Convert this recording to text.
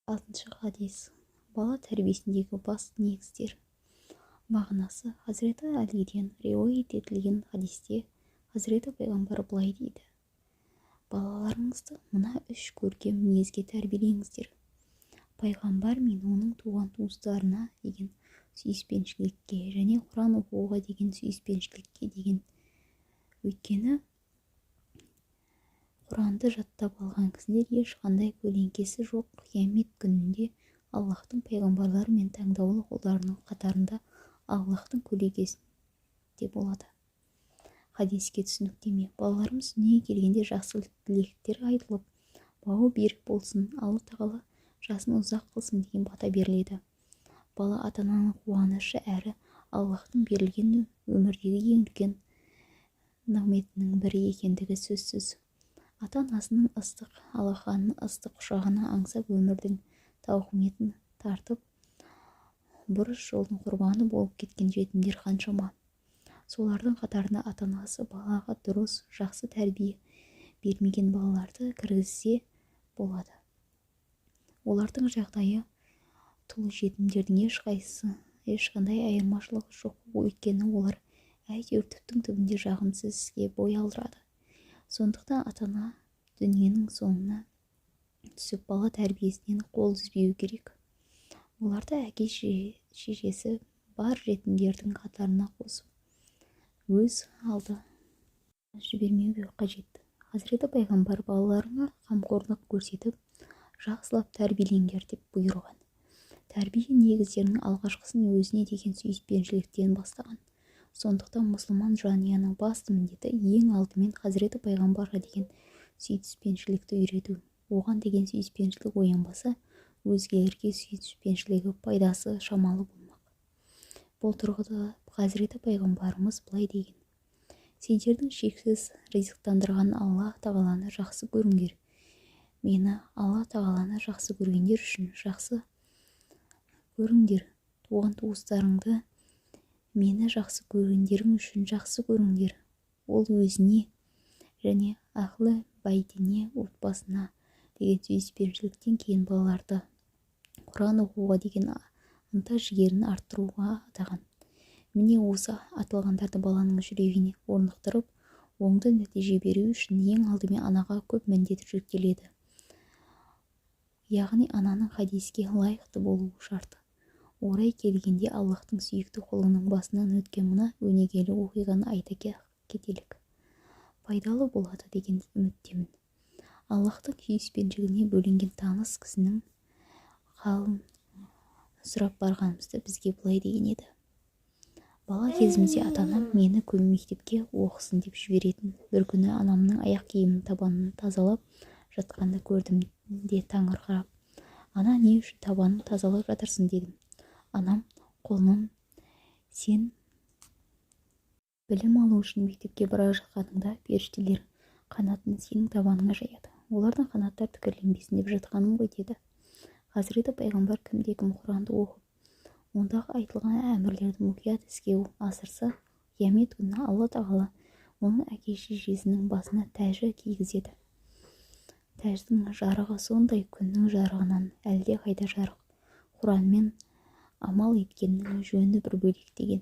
Алтыншы хадис. Бала тәрбиесіндегі басты негіздер. Мағынасы: Хазіреті Әлиден риуаят етілген хадисте Хазіреті Пайғамбар былай дейді: «Балаларыңызды мына үш көркем мінезге тәрбиелеңіздер: Пайғамбар мен оның туған-туыстарына деген сүйіспеншілікке және Құран оқуға деген сүйіспеншілікке» деген. Өйткені Құранды жаттап алған кісілер ешқандай көлеңкесі жоқ қиямет күнінде Аллаһтың пайғамбарлары мен таңдаулы құлдарының қатарында, Аллаһтың көлегесінде болады. Хадиске түсініктеме: Балаларымыз дүниеге келгенде жақсы тілектер айтылып, бауы берік болсын, Алла Тағала жасын ұзақ қылсын деген бата беріледі. Бала ата-ананың қуанышы әрі Аллаһтың берілген өмірдегі ең үлкен нығметінің бірі екендігі сөзсіз. Ата-анасының ыстық алақанын, ыстық құшағын аңсап, өмірдің тауқыметін тартып, бұрыс жолдың құрбаны болып кеткен жетімдер қаншама? Солардың қатарына ата-анасы балаға дұрыс, жақсы тәрбие бермеген балаларды кіргізсе болады. Олардың жағдайы тұл жетімдердің ешқандай айырмашылығы жоқ, өйткені олар әйтеуір түптің түбінде жағымсыз іске бой алдырады. Сондықтан ата-ана дүниенің соңына түсіп, бала тәрбиесінен қол үзбеуі керек. Оларды әке-шешесі бар жетімдердің қатарына қосып, өз алды жібермеу қажет. Хазіреті Пайғамбар: «Балаларыңа қамқорлық көрсетіп, жақсылап тәрбиелеңдер», – деп бұйырған. Тәрбие негіздерінің алғашқысын өзіне деген сүйіспеншіліктен бастаған. Сондықтан мұсылман жанұяның басты міндеті ең алдымен Хазіреті Пайғамбарға деген сүйіспеншілікті үйрету. Оған деген сүйіспеншілік оянбаса, өзгелерге сүйіспеншілігі пайдасы шамалы болмақ. Бұл тұрғыда Хазіреті Пайғамбарымыз былай деген: «Сендердің шексіз ризықтандырған Аллах Тағаланы жақсы көріңдер, мені Алла Тағаланы жақсы көргендер үшін жақсы көріңдер, туған-туыстарыңды мені жақсы көргендерің үшін жақсы көріңдер». Ол өзіне және ахлі бәйтіне, отбасына деген сүйіспеншіліктен кейін балаларды Құран оқуға деген ынта-жігерін арттыруға атаған. Міне, осы аталғандарды баланың жүрегіне орнықтырып, оңды нәтиже беру үшін ең алдымен анаға көп міндет жүктеледі. Яғни ананың хадиске лайықты болуы шарт. Орай келгенде Аллаһтың сүйікті құлының басынан өткен мына өнегелі оқиғаны айта кетелік. Пайдалы болады деген үміттемін. Аллаһтың сүйіспеншілігіне бөленген таныс кісінің халін сұрап барғанымызда бізге былай деген еді: «Бала кезімде ата-анам мені мектепке оқысын деп жіберетін. Бір күні анамның аяқ киімінің табанын тазалап жатқанын көрдім де таңырқап: «Ана, не үшін табанын тазалап жатырсың?» – дедім. Анам: «Құлыным, сен білім алу үшін мектепке бара жатқаныңда періштелер қанатын сенің табаныңа жаяды. Олардың қанаттары тікірленбесін деп жатқаным ғой», – деді. Хазіреті Пайғамбар кімде-кім Құранды оқып, ондағы айтылған әмірлерді мұқият іске асырса, қиямет күні Алла Тағала оның әке-шешесінің басына тәжі кигізеді. Тәждің жарығы сондай, күннің жарығынан әлде қайда жарық. Құранмен амал еткеннің жөні бір бөлек деген.